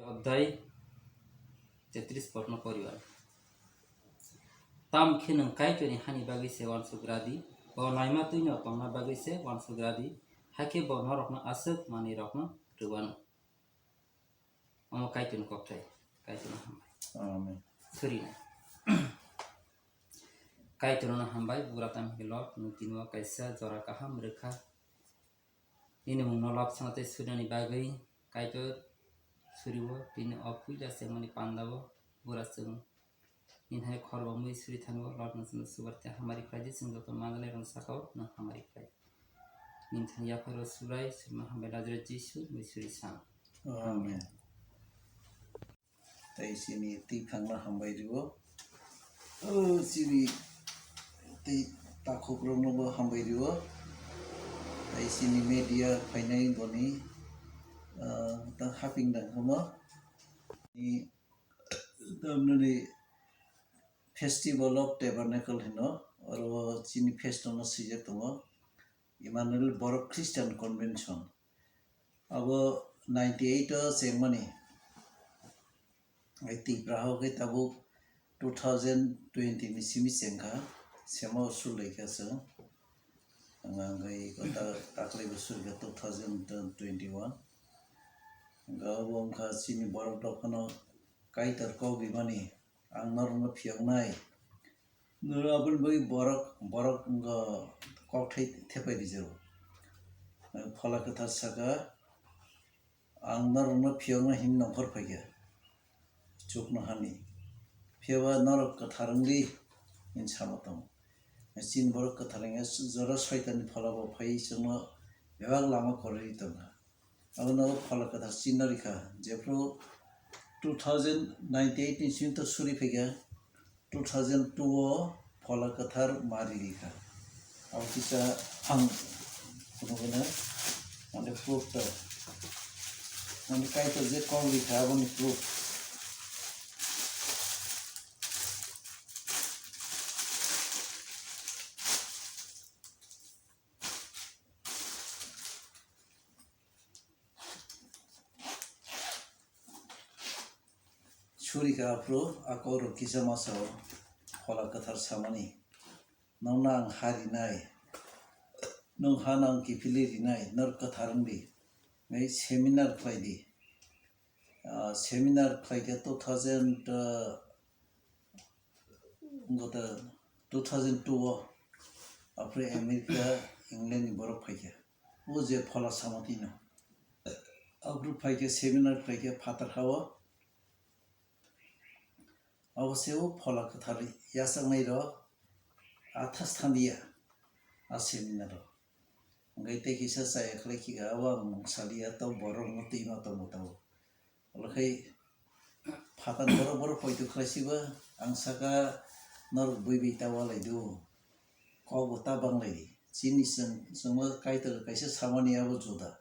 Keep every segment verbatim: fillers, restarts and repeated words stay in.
Odhyay tetris porno poribar. Tam khe nwng Kaitorni hani bagwi se uansuk radi, bo naima twino tongna bagwi se uansuk radi, hakhe bo norokno aswk manwirokno rwuano. Omo Kaitorni kokthai, Kaitorno hambai. Amen. Surina. Kaitorno hambai, bugra tam hwnkhe Lord, nwng tini o kaisa jora kaham rwkha. Nini mungno lobsano tei surinani bagwi Kaitor surio, tini o puila chengmani pandao bura chwngo. Nini hai khorbo mui suri thango, Lord, nwng chwngno subar tei hamari khlai di, chwng joto manjanairokni sakao nwng hamari khlai di. Nini thani yapharwi Subrai, Surima hambai Lazarus Jisu, mui suri san. Amen. Tei chini twiphangno hambai rwo. O chini tei takhukrokno bo hambai rwo. Tei chini media phainai boni, ah, ta haping dang kamo. Ni tamnani Festival of Tabernacle hino, oro chini festono swijak tongo. Emmanuel Borok Christian Convention. Abo ninety eight o chengmani. Ai Tipra ho khe tabuk two thousand twenty ni simi chengkha, semo sulai kha chwng. Ang angkai kota taklai bo surikha two thousand twenty one. Ang abo wngkha chini borok dophano Kaitor kok rimani, ang norokno phiyoknai. Norok aboni bagwi borok, borok wngkha kokthai thepai rijao. Phola Kwthar saka, ang norokno phiyokno himwi nongkhor phaikha, chuknohani. Phiyaba norok kwthar wngdi, hini sama tongo. Chini borok kwthar wngya, jora Soitanni phola bo phaiwi chwngno bebak lama kwrwi tongkha. Abono Phola Kwthar chini rikha, jephru two thousand ninety eight ni simi to suri phaikha, two thousand two o Phola Kwthar mari rikha. Abo kisa ang phunukgwino, mane proof to. Mane Kaitor je kok rikha, aboni proof. Surikha aphuru a kokrok kisa masa o Phola Kwthar samani, "Nokno ang ha rinai, nwng hano ang kiphilwi rinai, norok kwthar wng di," hwnwi seminar khlai di. Ah, seminar khlai khe two thousand, ah, wngkha ta two thousand two o, aphuru America, England ni borok phaikha. O je phola samani no. Aphuru phaikhe seminar khlaikhe phatar ha o. Abo se o Phola Kwthar yachaknai rok athas thangya a seminar o. Hwnkhe tei kisa chaya khlai khika, abo ang mung saliya, to borok no twi ma tongo tabuk. Olo khai phatar borok borok poito khlai siba, ang saka norok bui bui ta walai do, kok bo ta banglai di. Chini chwng, chwngno Kaitor kaisa samani abo juda.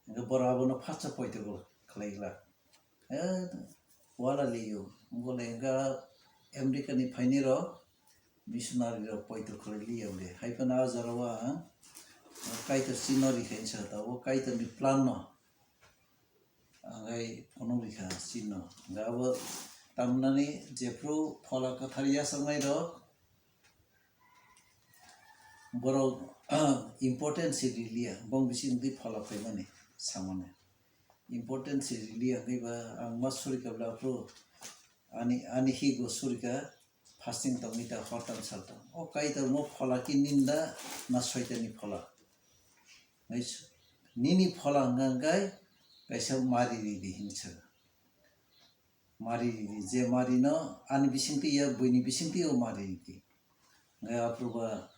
Hwnkhe borok abono phatsa poito khlai glak. Eh, wala liyo. Bole hwnkha America ni phaini rok, missionary rok poito khlai liya bole. Hai phano a jora o ang Kaitor chini rikha hinwi sa ta, o Kaitor ni plan no. Ang hai phunuk rikha chini. Hwnkhe abo tamnani jephru Phola Kwthar yachaknai rok, borok importance se riliya, bong bising twi phola phaimani samani. Importance se riliya hwnkhe ba ang ma surika bla phuru ani, ani higo surika fasting tongwi ta hortam saltam. O Kaitor mo phola ki ninda na Soitanni phola. Nini phola hwnkha hwnkhe kaisa mari ridi hinwi sa. Mari ridi, je mari no ani bisingtwi ya, buini bisingtwi o mari ridi. Hwnkhe aphuru ba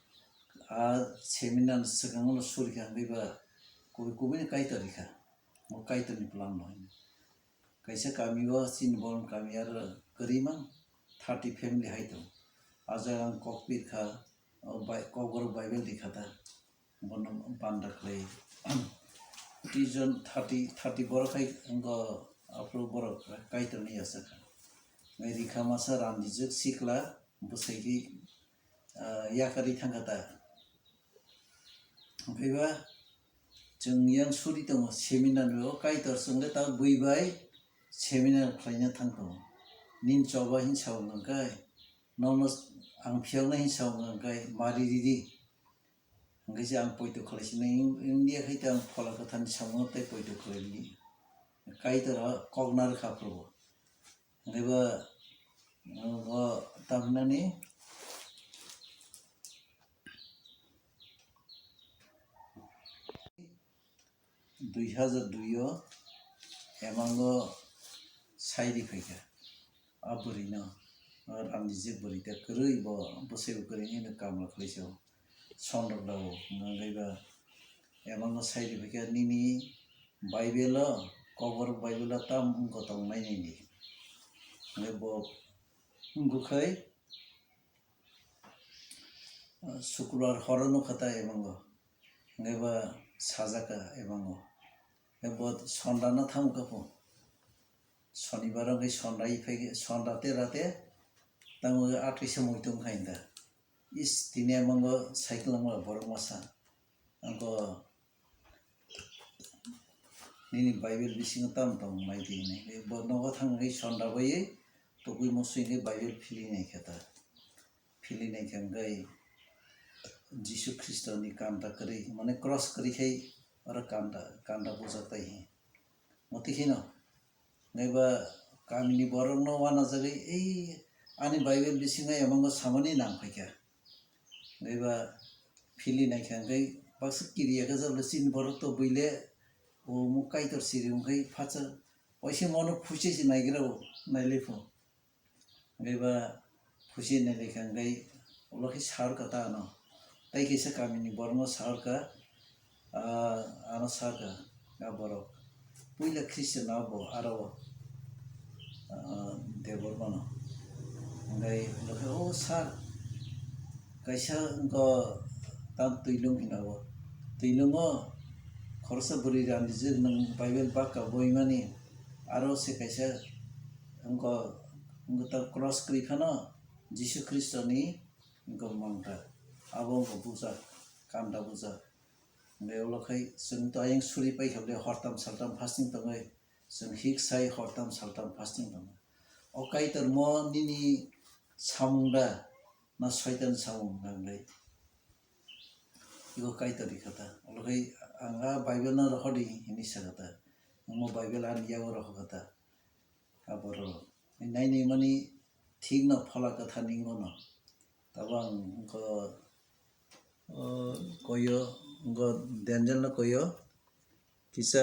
a seminar swkang no surikha hwnkhe ba kubui kubui ni Kaitor rikha. Mo Kaitor ni plan no hino. Kaisa kami o chini bolong kami aro kwrwi mang thirty family hai tongo. A jaga ang kok pirkha, o bai-, Kokborok Bible rikha ta. Bono banda khlai. Tison thirty, thirty borok hai wngkha, aphuru borok Kaitorni yachakha. Mai rikha masa randijwk sikla bwsai khe, ah, yakarwi thangkha ta. Hwnkhe ba chwng yang suri tongo seminar o, Kaitor chwng le ta bui bai seminar khlaina thangkho. Nini choba hinsa wngkha khe, nono ang phiyoknai hinsa wngkha khe mari ridi. Hwnkhe se ang poito khlai sinai, wng-, wngya khai ta ang Phola Kwtharni samungno tei poito khlai ridi. Kaitor ha kok narwkha phuru. Hwnkhe ba, o, o, tamhinani dui hazar dui o emango sairi phaikha. A bwrwino, a Ranjit je bwrwi ta kwrwi bo, bwsai bo kwrwi hino kamla khlai se o. Son rok da o, hwnkhai ba emango sairi phaikha nini Bible o, kobor Bible o tam wngkha tong nai nini. Hwnkhe bo wngkha khai, Sukrubar horo nukha ta emango. Hwnkhe ba sajak kha emango. Hwnkhe bo sonda no tamo kha pho. Sonibar wngkhe sonda iphai khe, sonda te rate tamo atwi se muitung khai da. Is tini emango cycle wngla borok masa. Angko nini Bible bisingo tamo tong nai di hinwi. Bo nogo thangwi sonda baiwi tugui musu hinwi Bible phili nai khe ta. Phili nai khe hwnkhe Jisu Khristoni kanta kwrwi, mane cross kwrwi khai oro kanta, kanta bujak tai hi. Motwi kheno. Hwnkhe ba kamini borokno uanajagwi, "Ei, ani Bible bisingo emango samani nang phaikha." Hwnkhe ba phili naikha, hwnkhe baksa kiriya khe jabole chini borok to buile, omo Kaitor siri wngkhe phatsa waisa mono phuichai se naigra o, nailai pho. Hwnkhe ba phuichai nailai kha, hwnkhe ulo khe sa rwkha ta ano. Tai kaisa kamini borokno sa rwkha, ah, ano sa rwkha, a borok. Puila Christian no bo, aro o, ah, Debbarma no. Hwnkhe ulo khe, "O sir, kaisa wngkha tam twilung," hino bo. "Twilungo khoroksa bwrwi randijak nwng Bible bak ka boimani." Aro se kaisa wngkha, wngkha ta cross kwrwi phano Jisu Khristoni wngkha mangta. Abo wngkha bujak, kanda bujak. Hwnkhe ulo khai chwng to ayang suri paikha bwle hortam saltam fasting tongwi, chwng hik sai hortam saltam fasting tongo. O Kaitor mo nini samung da, na Soitan samung da hwnkhe? Ego Kaitor rikha ta. Ulo khai ang a Bible no rohordi hinwi sakha ta. Omo Bible ani yago rohorkha ta. Aborok nainwi mani thik no Phola Kwthar ni wngno. Tabang wngkha, o, koyo, wngkha Daniel no koyo. Kisa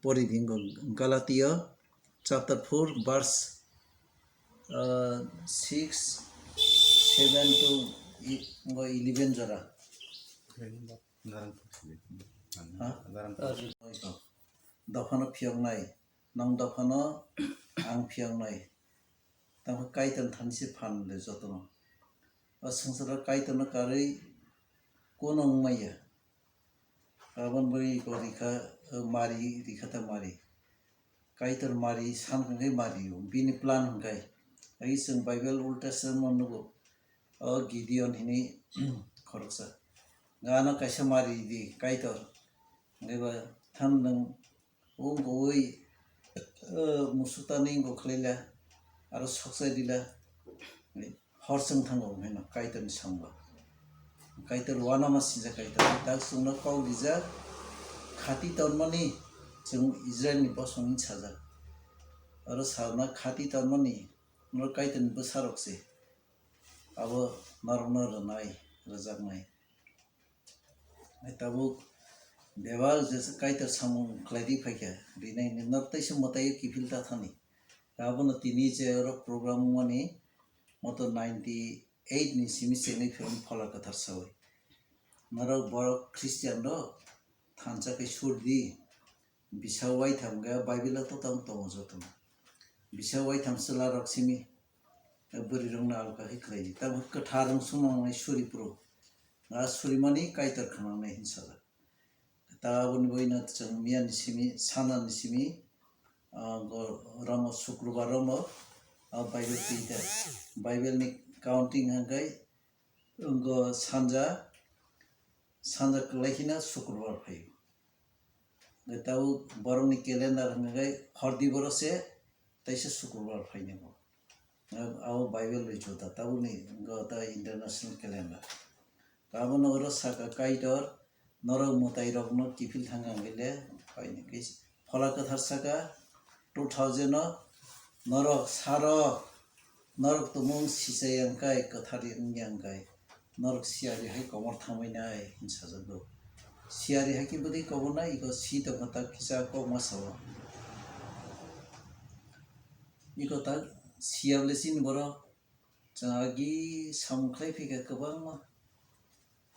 pori di wngkha Galatia chapter four verse, o, six, seven to i-, wngkha eleven jora. Ha? Dophano phiyoknai. Nwng dophano ang phiyoknai, tamo Kaitor thani se phan le jotono. O swngcharo Kaitorno karwi kuno wngmaya. Aboni bagwi iko rikha, o mari rikha ta mari. Kaitor mari san hwnkhe mari o, bini plan hwnkhe. Agi chwng Bible Old Testament nugo. O Gideon hini khoroksa. Gana kaisa mari di Kaitor. Hwnkhe ba than nwng O wngkha ui, o, musuk tanwi wngkha khlaila, aro sokchai rila, hor chwng thango hwnwi no Kaitorni samung ba. Kaitor uanama sinjak Kaitor, tak chwngno kok rijak, khati tonmani chwng Israilni bosongni sajak. Aro sakna khati tonmani norok Kaitorni bwsarok se, abo norokno rwnai, rwjaknai. Hai tabuk bebak je Kaitor samung khlaidi phaikha, rinai ni norok teisa mwtai kiphil ta thani. Abono tini je oro program wngmani moto ninety eight ni simi chengwi phirmani Phola Kwthar sawi. Norok borok Christian rok thansa khe surdi. Bisa uaitham khe Bible o to tamo tongo jotono. Bisa uaitham chwla rok simi bwrwi rokno alka khe khlai di. Tamo kwthar wng swnamnai suri phuru. Nga surimani Kaitor khwnangnai hinwi sajak. Ta aboni bagwino chwng miyani simi, sanani simi, ah, go-, romo, Sukrubar romo, ah, Bible twi ta. Bible ni counting hwnkhe wngkha sanja, sanja kwlai kheno Sukrubar phaio. Hwnkhe tabuk borokni calendar hwnkhe hordi borok se teisa Sukurbar phainai bo. Abo Bible bai juda, tabukni wngkha ta international calendar. Abono oro saka Kaitor, norok mwtairokno kiphil thang ang le phaini khe Phola Kwthar saka two thousand o norok sarok, norok tumung sichai ang kai, kwthar wng yang kai, norok siyari hai komor thangbai nai hin sajak do. Siyari hai khe bwdwi komor nai, iko si tongkha ta kisa kokma sao. Iko ta siyabole chini borok chwng agi samung khlai phikha kwbangma.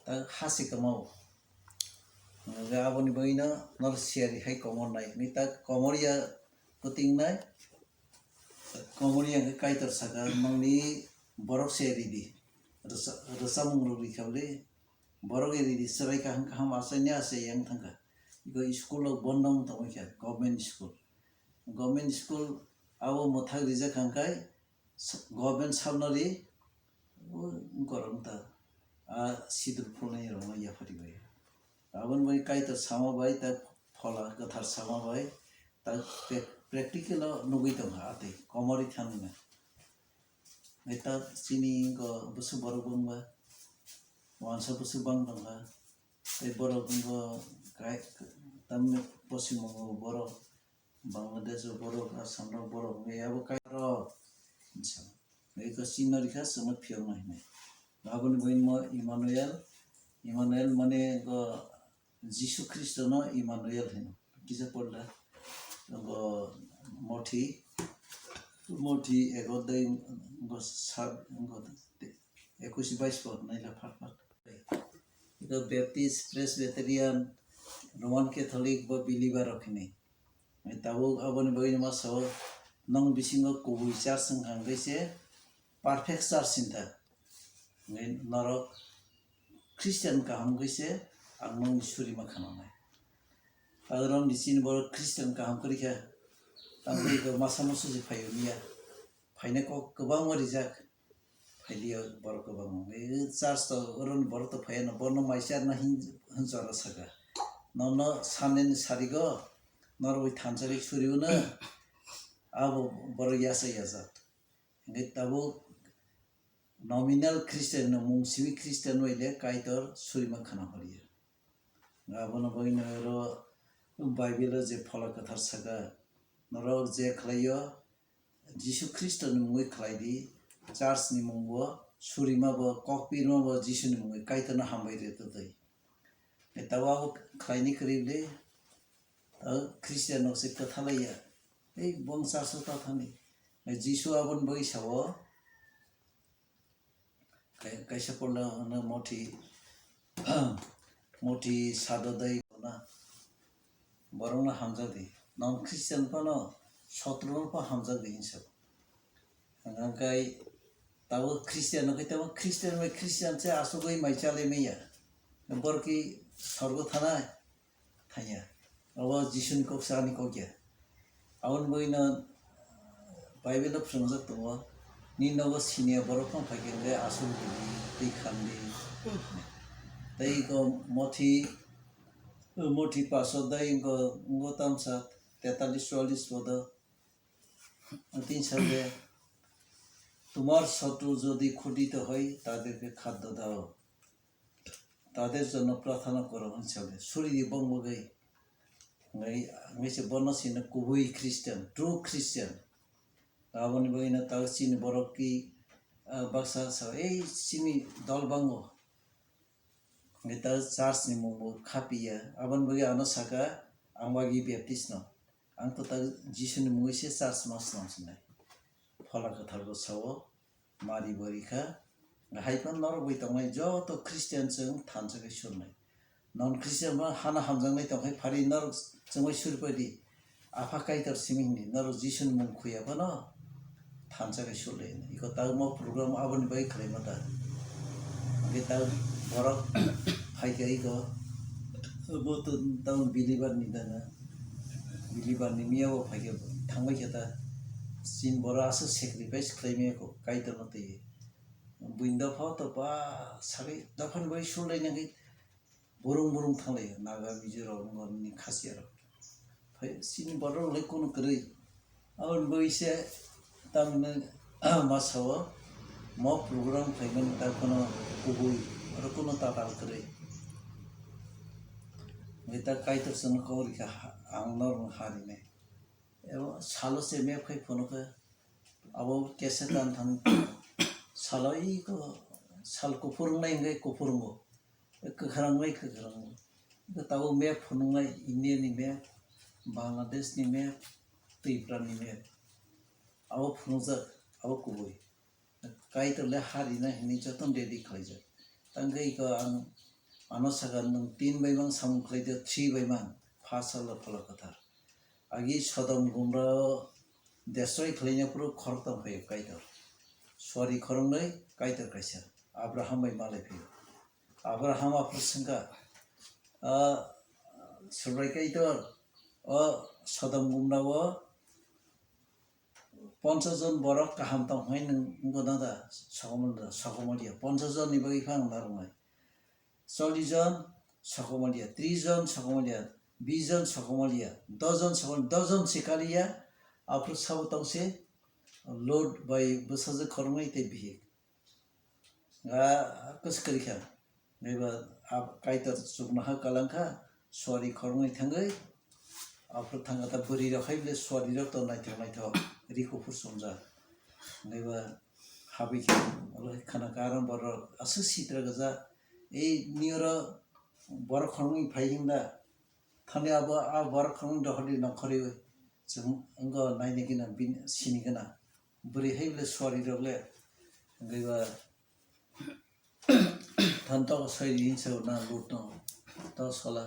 Ta ha se kwmao. Hwnba aboni bagwino nor siyari hai komor nai hwnwi ta komor ya kwting nai. Komor ya hwnkhe Kaitor saka, "Nongni borok se ridi. Rwcha-, rwchapmung rok rikha bwle borok ya ridi, chwrai kaham kaham achaini achai yang thangkha." Iko school rok bondo wng tongwi kha, government school. Government school abo mwthak rijak hwnkhai, s-, government salnari, o, borok ta, a, sidur phulnai rokno yaphari bai. Aboni bai Kaitor sama bai, ta Phola Kwthar sama bai, ta prac-, practical o nugui tongkha, atwi komori thangna. Bai ta chini go bwswk borok bangba, wansa bwswk bang tongkha, tei borok go kai, tamni Poschim Bongo borok, Bangladesh o borok, Assam rok borok, hwnwi abo kairok. Hwnwi khe chini rikha, chwngno phiyokno hinwi. Aboni buino Emmanuel, Emmanuel mane go Jisu Khristono Emmanuel hino. Kisa porda, go Mothi, Mothi egodai go sab, go ekush bais por naila phat phat. Ego Baptist, Presbyterian, Roman Catholic bo believer rok hini. Tabuk aboni bagwi ma sao, nong bisingo kubui church wngkha hwnkhe se perfect church hinta. Hwnkhe norok Christian kaham wngkhe se ang nongni surima khananai. Aro nong ni chini borok Christian kaham kwrwi kha, tamo ego masa musu se phaio niya. Phaina kok kwbangma rijak. Phailiya borok kwbangma. Church to, oroni borok to phaiya no, borno mai charna hin, hin chora saka. Nono Sunday ni sarigo, norwi thansa ri suriuna, abo borok yasa yasa. Hingke tabuk nominal Christian no mung siwi Christian bai le Kaitor surima khana horiya. Abono bagwi no oro Bible o je Phola Kwthar saka, norok je khlaiyo, Jisu Khristo ni mungwi khlai di, church ni mung bo, surima bo, kokpirma bo Jisu ni mungwi Kaitor no hambai rw twi. Tei tabuk abo khlai ni kwrwi le, o Christian rok se kwthalaiya. Tei bong church o ta thani. Jisu aboni bagwi sao, Kai-, kaisa porda hwnwi Mothi, Mothi Sadodai hwnna borokno hamjak di. Non Christian phano sotro no pha hamjak di hinwi sa. Hwnkhai tabuk Christian no khe tabuk Christian bai Christian se asugwi mai chalai manya. Borok ki sorgo thanai. Thangya. Abo Jisuni kok sa ani kok ya. Aboni bagwi no Bible o phwrwngjak tongo, "Nini nogo siniya borok phano phaikhe hwnkhe aswk rwdi tei khamdi." Tei iko Mothi, Mothi paso dai iko, iko tamsa tetalis chualis podo. Tin sade, "Tumar sotru jodi khudito hoi, taderke khaddo dao." Tader jonno prarthana koro hwnwi sa le, suri di bong bagwi. Hwnwi, hwnwi se bono sino kubui Christian, true Christian. Aboni bagwi no ta chini borok ki, ah, baksa sa, "Ei chini dol bango." Hwnwi ta church ni mung bo khapiya. Aboni bagwi ano saka, "Ang wagi Baptist no. Ang to ta Jisu ni mungwi se church ma swnam sinai." Phola Kwthar bo sao. Mari bo rikha. Hai phano norok bai tongnai joto Christian chwng thansa khe surnai. Non Christian phano hana hamjaknai tongkhai phari norok chwngbai suri padi. Apha Kaitor simi hini norok Jisuni mung khuya phano thansa khe surlai hini. Iko ta mo program aboni bai khlaima ta. Hingke ta borok phaikha iko. Bo to tamo believer ni dana. Believer ni miya bo phaikhe thangbai khe ta. Chini borok aswk sacrifice khlai maya kho Kaitor no twi. Buini dopha o to ba sagwi dopha ni bai sulai nangwi burung burung thanglai Naga, Mizo rok, wngkha nini Khasiya rok. Phai chini borok rok le kunu kwrwi. Aboni bagwi se tamni ma sao, mo program khlaimani ta kheno kubui, oro kheno tatal kwrwi. Hwnkhe ta Kaitor chwngno kok rikha, ha-, ang norokno ha rinai. Ebo salo se map khai phunukhe, abo kesa tan thang salo iko sal kuphur wngnai hwnkhe kuphur wngo. Kwkhrang bai kwkhrang. Tabuk map phunuknai India ni map, Bangladesh ni map, Tripura ni map. Abo phunukjak, abo kubui. Kaitor le ha rina hinwi jotono ready khlaijak. Tangkhe iko ang ano sakha, nwng tin bai mang samung khlai di, three bai mang, pha salo phola kwthar. Agi Sodom Gomorrah o destroy khlaina phuru khoroktham phaio Kaitor. Suari khoroknwi, Kaitor kaisa. Abraham bai malai phaio. Abraham aphuru swngkha, "Ah, Subrai Kaitor, o Sodom Gomorrah o ponchash jon borok kaham tong hai nwng wngkha da, sokomol da, sokomol ya. Ponchash jon ni bagwi phano narwknai. Chollish jon sokomol ya, tris jon sokomol ya, bis jon sokomol ya, dos jon sokomol, dos jon se kali ya, aphuru sabo tong se Lot bai bwsajwk khoroknwi tei bihik." Nga kwswk kwrwi kha. Naiba ab-, Kaitor chuknoha kalang kha, suari khoroknwi thangwi. Aphuru thangkha ta bwrwi rok hai bwle suari rok to naithok naithok ri kuphur chumjak. Naiba habwi khe ulo khana karon borok aswk sitra gwja. Ei niyoro borok khoroknwi phai himda. Thani abo a borok khoroknwi dohordi nongkhorwi chwng wngkha naina gina bini sini gana. Bwrwi hai bwle suari rok le, hwnkhe ba, than tok sai ri hinsa na Lot no, to sola.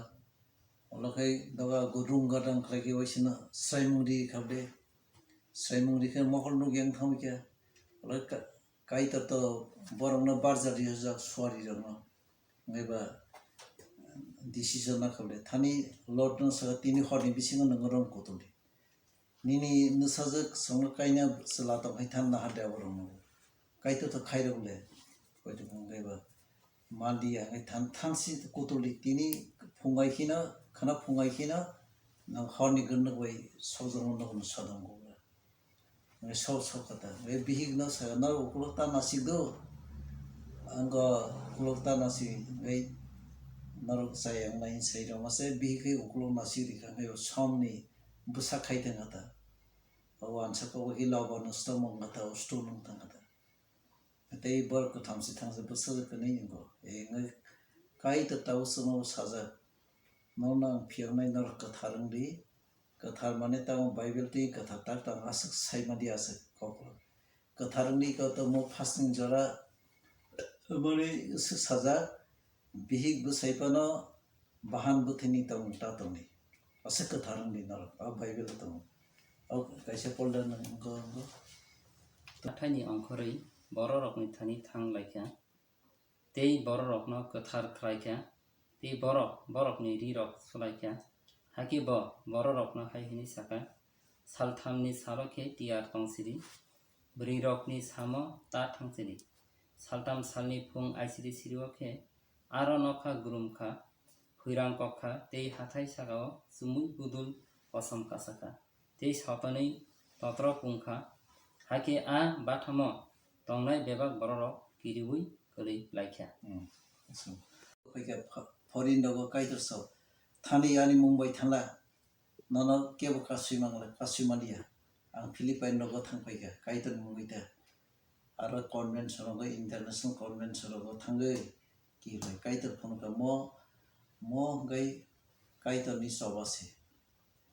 Olo khai doga go room gadang khlai khe waisino sraimung ri khabde, sraimung ri khe mohor nuk yang thang khe, olo ka-, Kaitor to borok no barja ri hojak suari rok no, hwnkhe ba decision na khabde. Thani Lot no saka tini hor ni bisingo nwng rong kutuli. Nini nwsajwk chwngno kaina chwla tong hai than naha de aborokno. Kaitor to khairok le. Kaitor wngkhe ba manliya hai than thansi kutuli tini phungai kheno, khana phungai kheno, nang horni gwnwk bai sokjakno nokno Sodom Gomorrah. Ngai sok sok kata. Ngai bihik no sa, "Nang ukulok ta nasik do." Ang go ukulok ta nasik, ngai norok chaya nai sai rok mase bihik hai ukulok nasik rikha ngai somni bwsa khai thang kata. Wansa kok bai khe lobo no stone wng kha ta, stone wng thang kha ta. Tei borok kwtham se thang se bwsajwk kwnwi wngo. E wngwi Kaitor tabuk chwngno sajak, "Nono ang phiyoknai, norok kwthar wng di." Kwthar mane tamo Bible twi kwthar tak tang aswk sai madi aswk kok. Kwthar wngwi kok tamo fasting jora mani swk sajak, bihik bwsai phano bahan bwthwini tongmung ta tongdi. Aswk kwthar wngdi norok, a Bible o tongo. O kaisa folder nang wngkha, wngkha. Hathaini ongkhorwi bororokni thani thang lai kha, tei bororokno kwthar khlai kha, tei borok borokni rirok su lai kha. Hakhe bo bororokno hai hwnwi sa kha, "Salthamni salo khe tiyar tong sidi, bwrwirokni samo ta thang sidi. Saltham salni phung aisidi siri-o khe aro nokha grum kha, huirang kok kha tei hathai saka-o chumui budul kosom kasa kha, tei sotonwi totro pung kha, hakhe a bathamo tongnai bebak bororok kiriui kwrwi lai kha." Hmm. Aswk. Phaikha pha-, phorin rogo Kaitor sao, "Thani ani mung bai thanla, nono kebo kasui mangla, kasui manliya. Ang Philippine rogo thang phaikha, Kaitorni mungwi ta." Aro convention rogo, international convention rogo thangwi, ki bai Kaitor phunukha mo, mo hwnkhe Kaitorni choba se.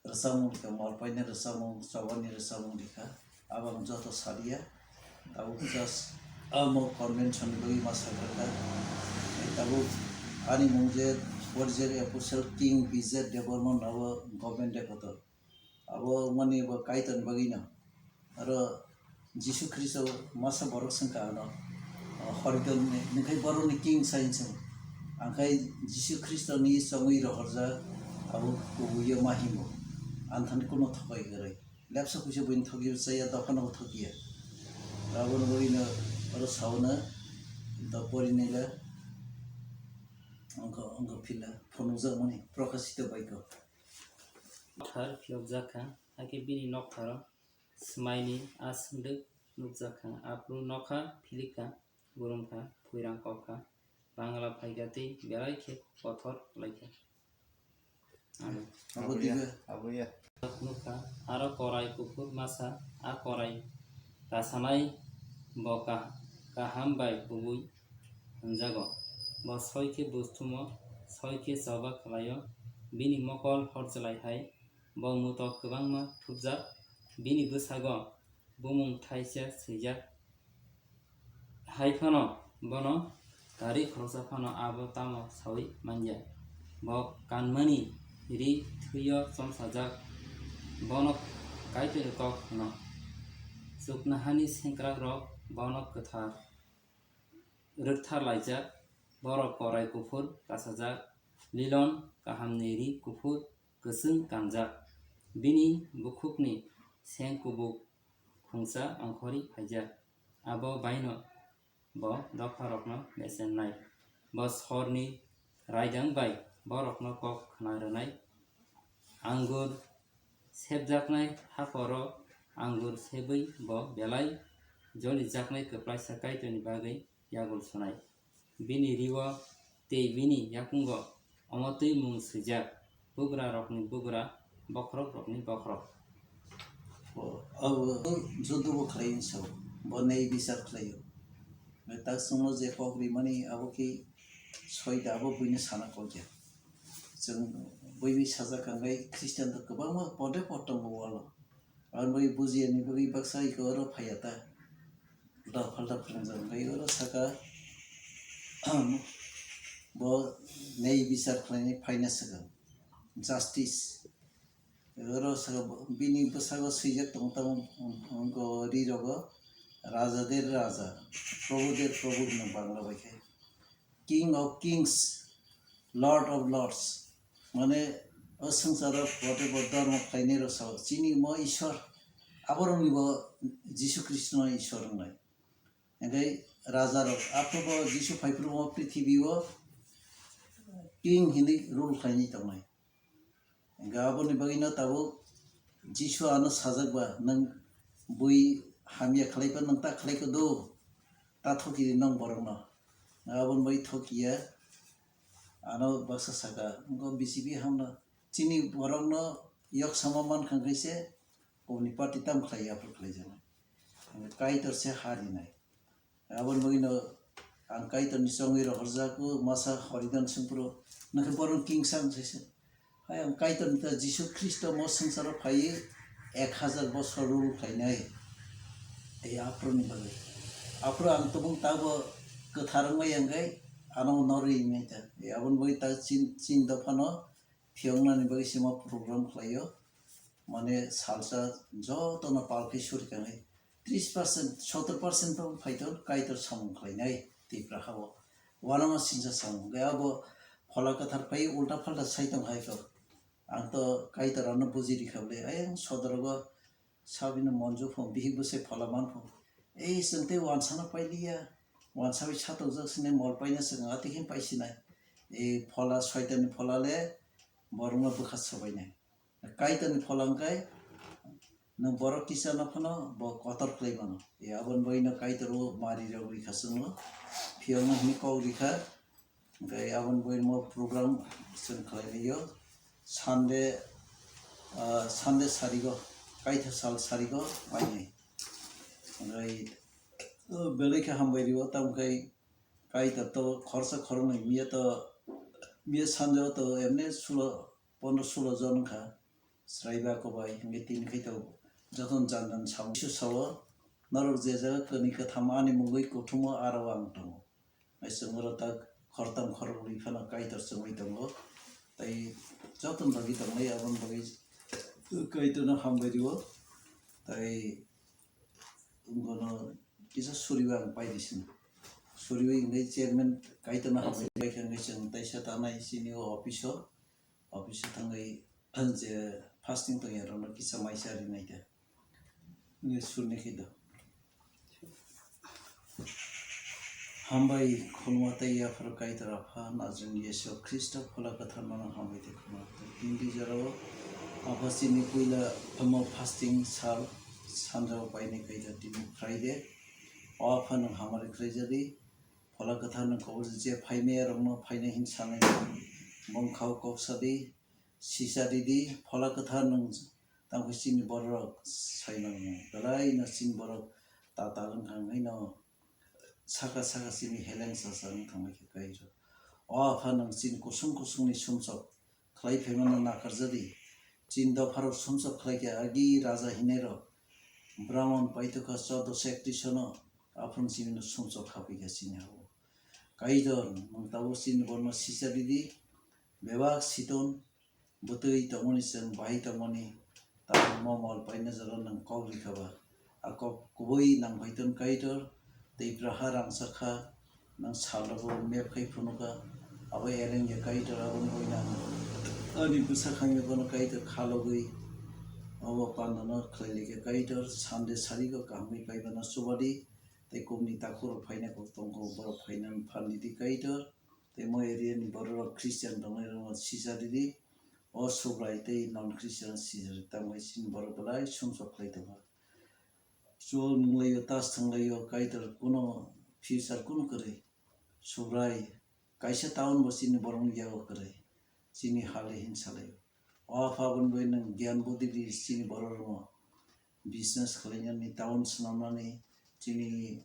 Rwchapmung rikha, mol paina rwchapmung, chobani rwchapmung rikha. Abo ang joto saliya. Tabuk just amo convention ni bagwi ma sakha. Tabuk ani mung je Borjeri Apostle King Vijay Debbarma no abo government de kotor. Abo mani bo Kaitor ni bagwi no. Aro Jisu Khristo masa borok swngkha ano, o, Horidol ni, nungkhai borok ni king sai hinwi swng. Angkhai Jisu Khristo ni chongwi rohorjak abo kubui o ma himo. Anthani kuno thokai kwrwi. Lepsa kuisa buini thoki chaya, dophano bo thokiya. Aboni bagwi no oro sauna do pori nila. Ongko, ongko phila phunukjak mani, Prokashito Baikho. Thar phiyokjak kha, hakhe bini noktharo Smaini a swngdwk nukjak kha, aphuru nokha, philik kha, gurung kha, phuirang kok kha, Bangla phai kha tei belai khe kothor lai kha. Amen. Abo Abuya, dibe. Abuya. Nukha, aro korai kuphur masa, a korai kasanai bo ka-, kaham bai kubui hwnjago. Bo soi khe busthumo, soi khe choba khlaio, bini mokol horchlai hai, bo mutok kwbangma thupjak, bini bwsago bumung thaisa swijak. Hai phano bono karwi khoroksa phano abo tamo saui manya. Bo kanmani ri thwio chomsajak, bono Kaitorni kok hwno. Chuknohani sengkrakrok bono kwthar rwktharlaijak, borok korai kuphur kasajak, lilon kahamni ri kuphur kwchwng kanjak. Bini bukhukni seng kubuk khungsa ongkhorwi phaijak. Abo baino bo dopharokno bechennai. Bo sorni raidang bai borokno kok khna rwnai. Angur sepjaknai haphoro angur sebwi bo belai jolijaknai kwplaisa Kaitorni bagwi yagul sunai. Bini riwo tei bini yakungo omo twi mung swijak, bugrarokni bugra, bokhorokrokni bokhorok. Bo, abo joto bo khlai hinwi sao, bo nei bichar khlaio. Mai tak chwngno je kok rimani abo khe soida abo buino sana kok ya. Chwng buiwi sajak hwnkhe Christian to kwbangma pode pod tongo walo. Aboni bagwi bujiya ni bagwi baksa iko oro phaiya ta. Ulta phalta phrwngjak hwnkhe oro saka, bo nei bichar khlainai phaina swkang. Justice. Oro saka bo, bini bwsago swijak tongo tamo, um, um, ri rogo, Raja der Raja, Prabhu der Prabhu hwnwi Bangla bai khe. King of Kings, Lord of Lords. Mane, o swngcharo whatever dharma khlainai rok sao, chini mo Ishwar, aborokni bo Jisu Khristo no Ishwar wngnai. Hingke raja rok, aphuru bo Jisu phaiphuru o prithibi o king hinwi rule khlainai tongnai. Hingke aboni bagwi no tabuk Jisu ano sajak ba, nwng bui hamya khlai ba, nwng ta khlai khe do, ta thoki di nwng borok no. Aboni bagwi thokiya, ano baksa saka, wngkha B J P hamna. Chini borok no yok sama mankha khe se, komni party tam khlai ya, aphuru khlai jana. Kaitor se ha rinai. Aboni bagwi no ang Kaitor ni chongwi rohorjak o, masa Horidan Sengphuru, nokhe borok king sang se se. Hai ang Kaitor ni ta Jisu Khristo mo swngcharo phaiwi ek hazar bosor rule khlainai. Tei aphuru ni bagwi. Aphuru ang tubung tabo kwthar wngmai yang khe ano norwi wngmai ta. Tei aboni bagwi ta chin, chin dophano phiyoknani bagwi se ma program khlaio. Mane salsa jotono pal khe suri kanwi tris percent, sottor percent bo phaito Kaitor samung khlainai Tipra hao. Uanama singsa samung. Khe abo Phola Kwthar phai ulta phalta sai tong hai kho. Ang to Kaitor ano buji rikha bole. Ayang sodorogo sabino monju phung bihik bwsai phola man phung. Ei chwng tei uansano pailiya. Uansa bai satokjak sini mol paina swkang ati khe paisinai. Ei phola soitanni phola le borokno bwkha sobainai. Kaitorni phola hwnkhe nwng borok kisa no phano bo kotor khlai mano. E, aboni bagwi no Kaitor o mari rok rikha chwngno. Phiyokno hwnwi kok rikha. Hwnkhe aboni bagwi mo program chwng khlai laio. Sunday, ah, Sunday sarigo, Kaithar sal sarigo painai. Hwnkhe, o, belai khe hambai rio, tamo khe Kaitor to khoroksa khoroknwi miya to, miya sanjao to emne sulo, pondro sulo jon wngkha, chwraiba kobai, hwnkhe tini khai to jotono jan jan sao. Jisu sao, norok je jaga kwnwi kwtham ani mungwi kuthumo, aro ang tongo. Hai chwng oro tak khoroktham khoroknwi phano Kaitor chwngwi tongo. Tai jotono bagwi tongnai, aboni bagwi Kaitorno hambai rio. Tai bono kisa suriwi ang pai di sini. Suriwi hwnwi chairman Kaitorno hambai bai khe hwnwi chwng taisa tanai chini o office o. Office o thangwi je fasting tongya rokno kisa maisa rinai khe. Hwnwi suri nai khe do. Hambai khuluma tei yaphar Kaitor Apha, Najwng Yesu Khristo Phola Kwthar nono hambai tei khuluma tei. Hindi jorao Apha chini puila omo fasting sal Sanjao painai kaida tini Friday. O Apha nwng hamari khlaijadi. Phola kwthar nwng kobor je phaimaya rokno phainai hin sanai bongkhao kok sadi. Sisa ridi, phola kwthar nwng tangkhe chini bororok saimano. Belai no chini borok tatal wngkha wngwi no saka saka chini heleng sasa wng thangbai khe kairo. O Apha nwng chini kusung kusungni sumsok khlai phaimano nakarjadi. Chini dopharok sumsok khlai khe agi raja hinairok Brahman paitokha choddo sekti sono aphang chini no sumsok khapikha chini hao. Kaidor nwng tabuk chini borno sisa ridi, bebak siton, bwtwi tongmani chwng bahai tongmani, tabuk mo mol paina jora nwng kok rikha ba. A kok kubui nang phai ton Kaitor, tei braha rangchak kha, nwng sal rogo map khai phunukha, abo eleng ya Kaitor, aboni buina ani bwsa khamya bono Kaitor khalogwi, obo pandano khlai laikha Kaitor, Sunday sarigo kahamwi paibana chubadi, tei kumni takhurok phaina kok tongkho, borok phainani phan ridi Kaitor, tei mo area ni bororok Christian tongnai rokno sisa ridi, o Subrai tei non Christian sisa ridi, tamo chini borok belai sumsok khlai tongo. Chol nunglaio, tas thanglaio, Kaitor kuno future kuno kwrwi. Subrai kaisa town bo chini borokni yago kwrwi, chini hale hin salaio. O Apha, aboni bai nwng gyan budi di chini borok rokno business khlainani, town swnamnani, chini,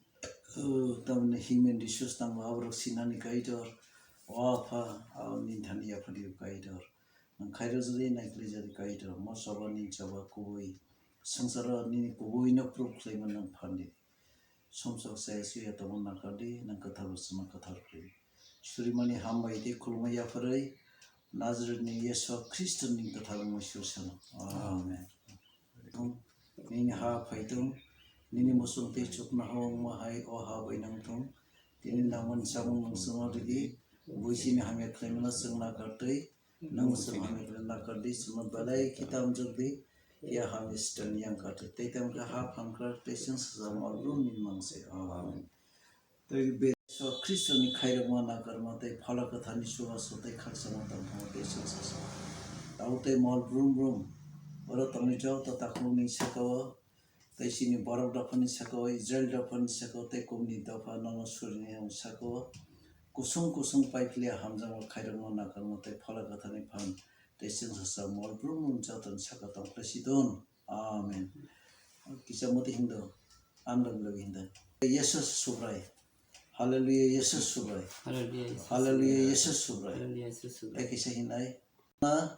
uh, tamni human resource nango, aborok sinani Kaitor. O Apha, aboni thani yaphadi Kaitor. Nwng khairokjagwi naikhlaijagwi Kaitor, mo choba ni choba kubui. Swngcharo nini kubui no proof khlaima nwng phan di. Sumsok se suya tongma nakardi, nwng kwthar bwswkno kwthar khlai. Surimani hambai tei khulumui yapharwi Nazareth ni Yesu Khristo ni kwthar mung suri sano. Amen. Nini ha phaitung, nini musung tei chuknoha wngma hai o ha bai nangthung. Tini nangmani chamung nwng chwngno ridi, buisini hamya khlaimano chwng nakartwi, nwng chwng hamya khlai nakardi, chwngno belai khe tamjwkdi, ya hamya sitani yang kartwi. Tei tamkhe ha phankrak tei chwng sajak malbrum ni mang se. Amen. Tei be so Khristo ni khairokma nakarma tei Phola Kwthar ni chubachu tei khakchangma tongthokma tei chwng sacha. Tabuk tei mol brum brum, oro tongni joto takhuk ni sakao, tei chini borok dopha ni sakao, Israel dopha ni sakao, tei kumni dopha nono surini sakao, kusung kusung paiphilia hamjakma khairokma nakarma tei Phola Kwthar ni phan tei chwng sacha mol brum brum joto ni saka tongkhlai sidon. Amen. Kisa moti hindo, andam logi hindo. Yesus Subrai. Hallelujah, Yesus Subrai. Hallelujah, Yesus Hallelujah, Subrai. Yesus Subrai. Hallelujah, Yesus Subrai. Ekisa hinai. Na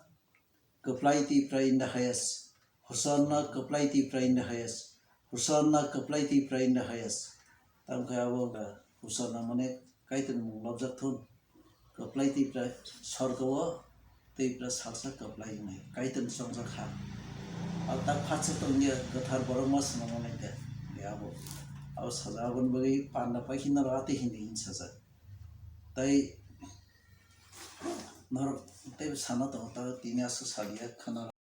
kaplai ti prai in the highest. Hosanna kaplai ti prai in the highest. Hosanna kaplai ti prai in the highest. Tamkhe abo ga Hosanna mane Kaitor mung lobjak thun. Kwplai Tipra sorgo o Tipra salsa kwplai wngnai, Kaitorni chongjak ha. Abo tak phatsa tongya kwthar borok ma swnamnai de, de abo. Abo sajak aboni bagwi panda paikhe norok atwi hindi hin sajak. Tai norok teibo sana tongo, ta tini aswk saliya khwna.